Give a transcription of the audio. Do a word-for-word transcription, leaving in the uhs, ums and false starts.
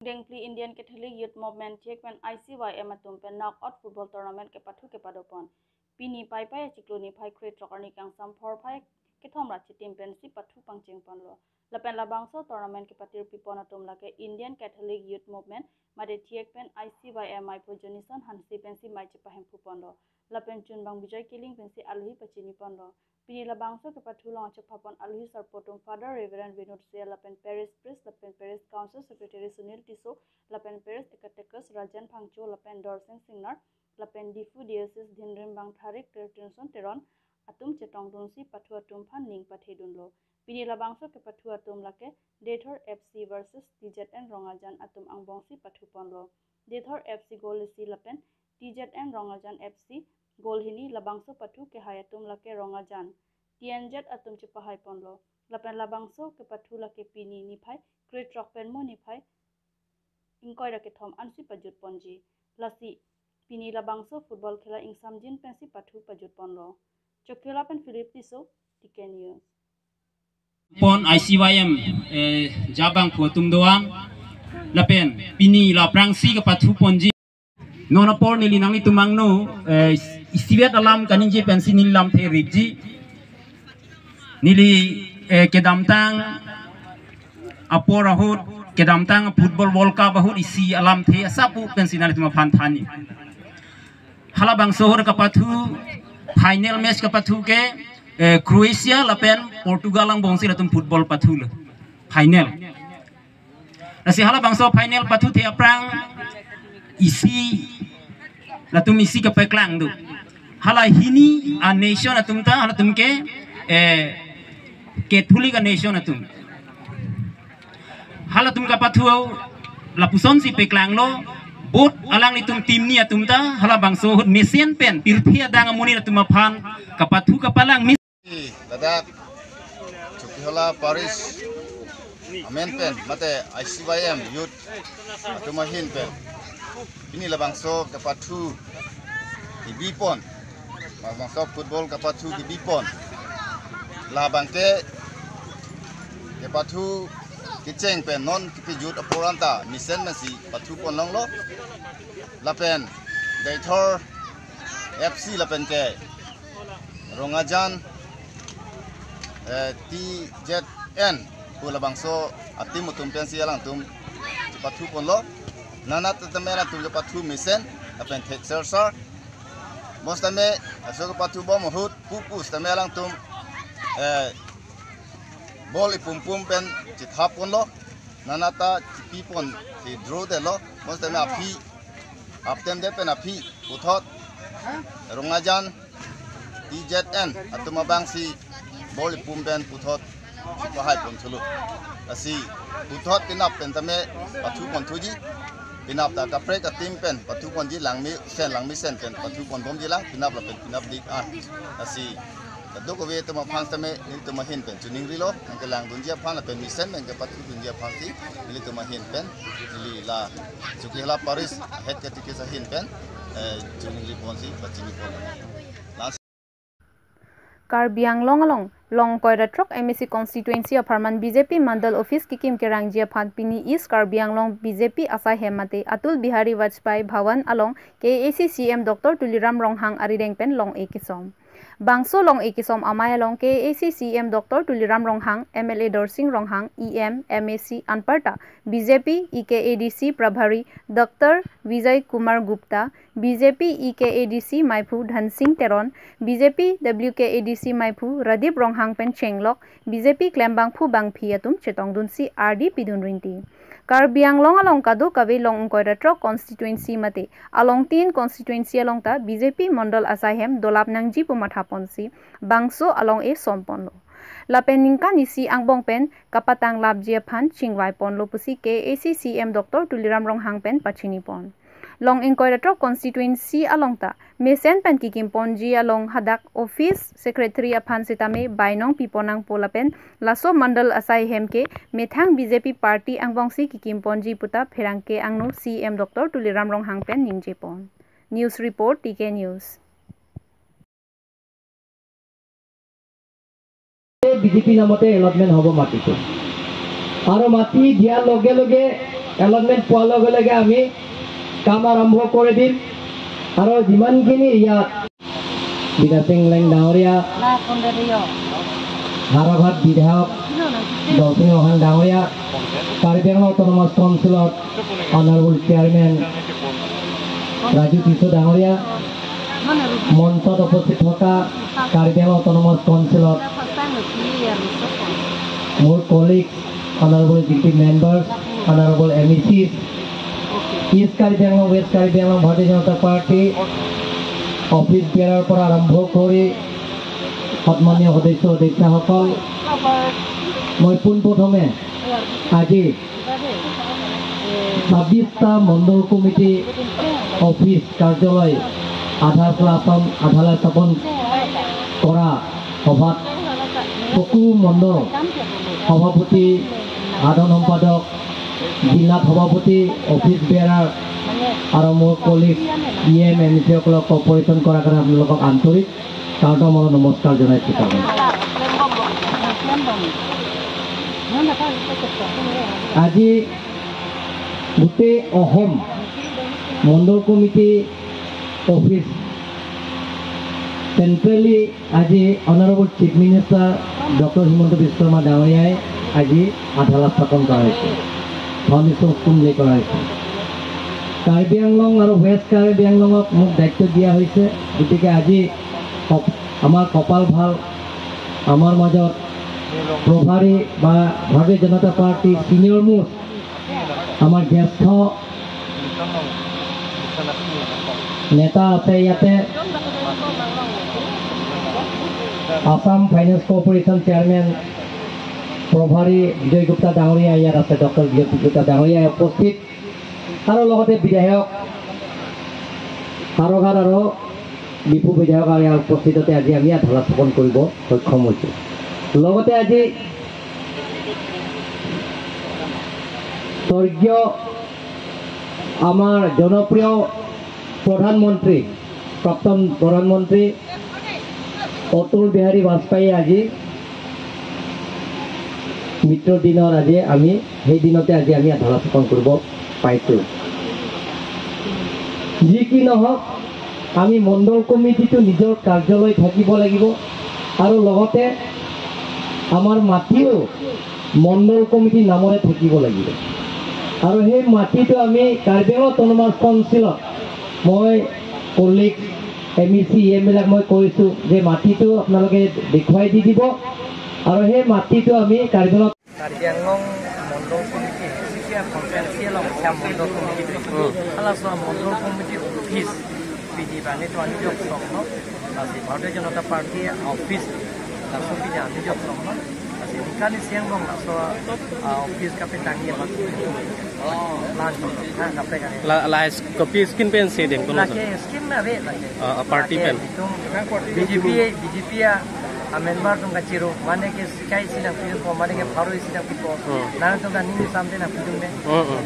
Dengpli Indian Catholic Youth Movement thek pen I C Y M atum pen knockout football tournament kepathu kepadopon. Pini Paipai achiklo niphai krethrok arni kangsam phor phai kethom ra chitim pensi pathu pangcheng ponlo. Lapen labangso tournament kepatir pipon atum lake Indian Catholic Youth Movement mate thek pen I C Y M maiphu Jonison Hanse pensi mai chepahemphu ponlo. Lapen chunbang Bijoy Killing pensi alohi pachini ponlo. Pini labangso kepathu along achekpha pon alohi sarpo atum Father Reverend Vinod Sel lapen Parish Priest lapen Parish Council Secretary Sunil Tisso lapen Parish Eccatechists Rajan Phangcho lapen Dorsing Singnar lapen Diphu Diocese Dhinrimbang Tharik Tirthinson Teron atum chetongdunsi pathu atum aphan ning pathedunlo. Pini labangso kepathu atum lake Deithor F C versus T Z N Rongajan atum angbongsi pathu ponlo. Deithor F C goal isi lapen T Z N Rongajan F C goal hini. Labangso pathu kehai atum lake Rongajan T N Z atum chepahai ponlo. Lapen labangso kepathu lake pini niphai krethrok pen mo niphai ingkoi ra kethom ansi pajut ponji. Lasi pini labangso football khela ingsamjin pensi pathu pajut ponlo. Chokiola pen Philip Tisso, T K News. Pon I C Y M, eh, jabang phu atum doan. Lapen pini la aphrangsi kepathu ponji. Non apor neli nanglitum angno, eh, isivet alam kaningje pensi neli lamthe ripji. Neli, eh, kedamtang apor ahut, kedamtang Football World Cup ahut isi alamthe asap pu pensi nanglitum aphan thanji. Halabangso ahut kepathu, final match kepathu ke, eh, Croatia lapen Portugal angbongsi latum football pathulo. Final. Lasi halabangso final pathuthe aphrang isi, latum isi kepaklang do. Hala hini a nation atum ta, halatum ke, eh, Catholic a nation atum. Halatum kepathu lapusonsi paklanglo, both alanglitum team ni atum ta, halabangso ahut mesen pen, pirthe adang amonit atum aphan kepathu kepalang. Ladak Chokihola Parish amen pen mate I C Y M youth atum ahin pen pini labangso kepathu kebipon, labangso football kepathu kebipon. Labang ke kepathu kecheng pen non kepajut apor anta mesen pensi pathu pon longlo. Lapen Deithor F C lapen ke Rongajan, eh, T Z N pu labangso a team atum pensi alangtum chepathu ponlo. Nanat tame alangtum chepathu mesen lapen thek sersar. Bonsitame laso kepathu bom ahut pupu sitame alangtum, eh, ball ipumpum pen chethap ponlo. Nanat ta chipi ponsi draw detlo. Bonsitame aphi, aptem det pen aphi puthot Rongajan T Z N atum abangsi ball ipum pen puthot chepahai pon thulo. Lasi puthot penap pen tame pathu pon thuji. Penap ta kaprek a team pen pathu ponji, langmesen langmesen pen pathu pon bomji lang, penap lapen penap dik an. Lasi kadokave atum aphan tame nelitum ahin pen chuningrilo, nangkelangdunji aphan lapen mesen pen kepathudunji aphansi nelitum ahin pen neli la Chokihola Parish Head Catechist ahin pen, eh, chuningri ponsi pachini pon. Karbi Anglong along, long ingkoi ra throk M A C constituency apharman B J P mandal office kekim kerangji aphan pini East Karbi Anglong B J P asai hem mate Atal Bihari Vajpayee Bhawan along K A A C C E M Doctor Tuliram Ronghang arideng pen long-e kesom. Bangso long-e kesom amei along K A A C C E M Doctor Tuliram Ronghang, M L A Dorsing Ronghang, E M, M A C anparta B J P E K A D C Prabhari Doctor Vijay Kumar Gupta, B J P E K A D C maiphu Dhansing Teron, B J P W K A D C maiphu Radip Ronghang pen chenglok B J P klembangphu bangphi atum chetongdunsi ardi pidun rinti. Karbi Anglong along kadokave long ingkoi ra throk constituency mate along tin constituency along ta B J P mondol asai hem dolap nangji pu matha ponsi bangso along-e som ponlo. Lapen ningkan isi angbong pen kapatang lapji aphan chingvai ponlo pusi K A A C C E M Doctor Tuliram Ronghang pen pachini pon. Long ingkoi ra throk constituency along ta mesen pen kekim ponji along hadak office secretary aphan sitame bainong pi pon nangpo lapen laso mandal asai hem ke methang B J P party angbongsi kekim ponji puta pherangke angno C E M Doctor Tuliram Ronghang pen ningje pon. News report, T K News. BJP নামতে এলটমেণ্ট হ'ব মাটিটো। আৰু মাটি দিয়াৰ লগে লগে এলটমেণ্ট পোৱাৰ লগে লগে আমি কাম আৰম্ভ কৰি দিম। আৰু যিমানখিনি ইয়াত বিদ্যা সিং লেং ডাঙৰীয়া, হাৰঘাট বিধায়ক দলসিং ৰংহাং ডাঙৰীয়া, কাৰ্বি আংলং অট'নমাছ কাউন্সিলৰ অনাৰেবল চেয়াৰমেন ৰাজু টিছো ডাঙৰীয়া, মঞ্চত উপস্থিত থকা কাৰ্বি আংলং অট'নমাছ কাউন্সিলৰ মোৰ colleague, honourable executive member, honourable M E C, east Karbi Anglong, west Karbi Anglong Bharatiya Janata party office বেয়াৰৰ পৰা আৰম্ভ কৰি সন্মানীয় সদস্য সদস্যাসকল, মই পোনপ্ৰথমে আজি ছাব্বিশটা মণ্ডল কমিটি অফিচ কাৰ্যালয় আধাৰশিলা স্থাপন, আধাৰশিলা স্থাপন কৰা সভাত সকলো মণ্ডল সভাপতি, সাধাৰণ সম্পাদক, জিলা সভাপতি, অফিচ বেয়াৰাৰ আৰু মোৰ colleague E M M C সকলক কৰ্পৰেশ্যন কৰাৰ কাৰণে আপোনালোকক আন্তৰিক কাৰ্ডমৰা নমস্কাৰ জনাইছোঁ। আজি গোটেই অসম মণ্ডল কমিটি অফিচ চেণ্ট্ৰেলি আজি honourable chief minister doctor Himanta বিশ্ব শৰ্মা ডাঙৰীয়াই আজি আধাৰশিলা স্থাপন কৰা হৈছে, ফাউণ্ডেশ্যন ষ্ট'ন লে কৰা হৈছে। কাৰ্বি আংলং আৰু ৱেষ্ট কাৰ্বি আংলঙক মোক দায়িত্ব দিয়া হৈছে, গতিকে আজি কপ-, আমাৰ কপাল ভাল, আমাৰ মাজত প্ৰভাৰী বা ভাৰতীয় জনতা পাৰ্টিৰ ছিনিয়ৰ মোষ্ট আমাৰ জ্যেষ্ঠ নেতা আছে ইয়াতে, আছাম ফাইনেন্স কৰ্পৰেশ্যন চেয়াৰমেন প্ৰভাৰী বিজয় গুপ্তা ডাঙৰীয়া ইয়াত আছে, ডক্টৰ বিজয় গুপ্তা ডাঙৰীয়া উপস্থিত, আৰু লগতে বিধায়ক হাৰঘাট আৰু ডিফু বিধায়ক আৰু ইয়াৰ উপস্থিততে আজি আমি আধাৰশিলা স্থাপন কৰিব সক্ষম হৈছোঁ। লগতে আজি স্বৰ্গীয় আমাৰ জনপ্ৰিয় প্ৰধানমন্ত্ৰী, প্ৰাক্তন প্ৰধানমন্ত্ৰী অটল বিহাৰী বাজপেয়ী আজি মৃত্যুৰ দিনৰ আজি আমি, সেই দিনতে আজি আমি আধাৰশিলা স্থাপন কৰিব পাইছোঁ। যি কি নহওক, আমি মণ্ডল কমিটিটো নিজৰ কাৰ্যালয় থাকিব লাগিব আৰু লগতে আমাৰ মাটিও মণ্ডল কমিটিৰ নামৰে থাকিব লাগিব। আৰু সেই মাটিটো আমি কাৰ্বি আংলং অট'নমাছ কাউন্সিলত মই কলিগ এম ই চি, ই এম বিলাক মই কৈছোঁ যে মাটিটো আপোনালোকে দেখুৱাই দি দিব আৰু সেই মাটিটো আমি কাৰ্বি আংলং কাৰ্বি আংলং মণ্ডল কমিটি, বিশেষকৈ constituency along misa mandal committee, hmm. Hala so mandal committee office pini bang itu anjok sokno, lasi Bharatiya Janata party office laso pini anjok sokno, lasi ikan isi yang bang laso, ah, office kapitang ya bang. Plan ko, ha, kape kare. La, la is-, kopi scheme pensi dem kono sa? Lake scheme na be lake. Ah, ah, party pen. Lake itum B J P, B J P a, a member atum kachiro, mane ke sikai isi nangpipo, mane ke pharo isi nangpipo. Hmm. Nangtum kan nini samte nangpipo me. Hmm, hmm.